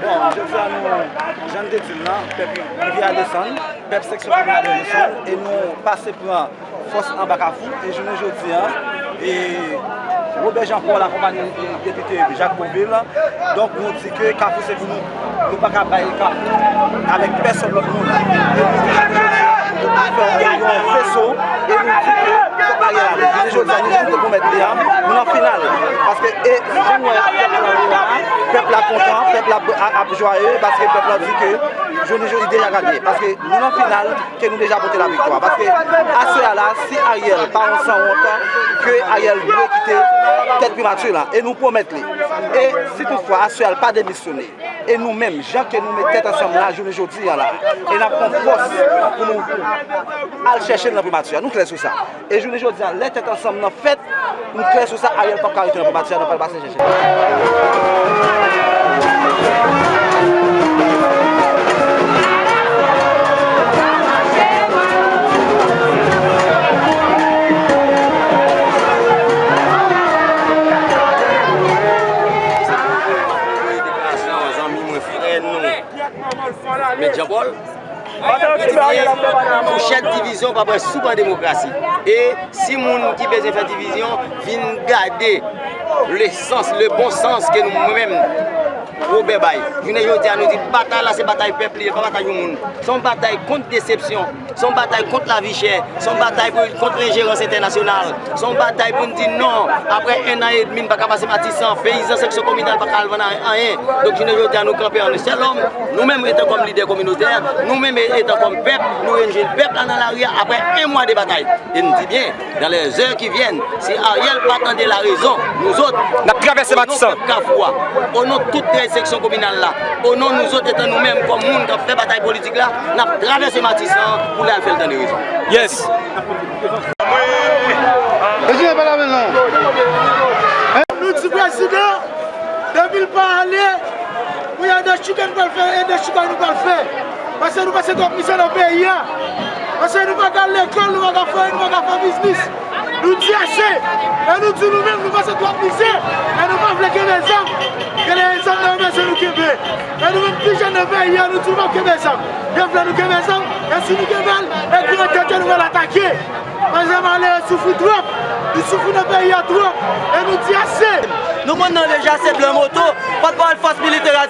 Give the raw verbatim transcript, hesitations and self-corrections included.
Bon, jodi a nou, jan n te di l lan, pèp Rivyè a desann, pèp seksyon kominal yo desann, e nou pase pran fòs anba Kafou, e jounen jodi a, e Robert Jean Paul akonpanye, e, depite Jacques Coville, donk nou di ke Kafou se pou nou, nou pa ka bay Kafou avèk pèsòn lòt moun. E nou di jounen jodi a, nou fè yon feso, e nou di ke fòk Ariel ale. Jounen jodi a, nou vin te pwomèt li a, nou nan final. Paske, e, jan nou wè pèp la, pèp la kontan, pèp la ap, ap jwaye, paske pèp la di ke jounen jodi deja gade. Paske nou nan final, ke nou deja pote laviktwa. Paske aswè a la, si Ariel pa yon sanwont, ke Ariel dwe kite tèt primati la. E nou pwomèt li. E si toutfwa aswè a l pa demisyone, e nou menm, jan ke nou met tèt ansanm la, jounen jodi a la, e n ap pran fòs pou nou al chèche l nan primati a. Nou klè sou sa. E jounen jodi a, lè tèt ansanm nan fèt, nou klè sou sa, Ariel p ap ka rete nan primati a, nou pral pase chèche. Deklarasyon zanmi mwen, frè nou, Mèt Jean Paul. Li di byen, fouchèt divizyon pa pran soup an demokrasi. E si moun ki bezwen fè divizyon vin gade le sens, le bon sens ke nou menm, Robert bay. Jounen jodi a, nou di batay la se batay pèp li, e pa batay yon moun. Se yon batay kont desepsyon, se yon batay kont lavi chè, se yon batay pou, kont enjerans entènasyonal, se yon batay pou n di non, apre en an edmi, n pa ka pase Matisan, peyizan seksyon kominal pa ka al vann anyen. Donk, jounen jodi a, nou kanpe an sèl òm, nou menm etan kòm lidè kominotè, nou menm etan kòm pèp, nou vin jwenn pèp la nan lari a apre en mwa de batay. E n di byen, dans les heures qui viennent, si Ariel pa tande la raison, nou zòt, n ap travèse Matisan. O non pèp Kafou a, o non tout trèz seksyon kominal la, o non nou zòt etan nou menm kòm moun k ap fè batay politik la, n ap travèse Matisan pou n al fè l tande rezon. Yes. Mezanmi, pa la menm non. Nou di prezidan, depi l pa ale, pou y a de chika nou pral fè, e de chika nou pral fè. Paske nou pase twòp mizè nan peyi a. Paske nou pa ka al lekòl, nou pa ka fè, nou pa ka fè biznis. Nou di ase. E nou di nou menm, nou pase twòp mizè. E nou pa vle kenbe zam. Kenbe zam nan men se nou kenbe. E nou menm ki jèn nan peyi a, nou di nou p ap kenbe zam. Yo vle nou kenbe zam. E si nou kenbe l, e gran tèt yo nou pral atake. Manzè malere soufri twòp. Li soufri nan peyi a twòp. E nou di ase. Nou konn nan deja se blan moto. Pòtpawòl fòs militè a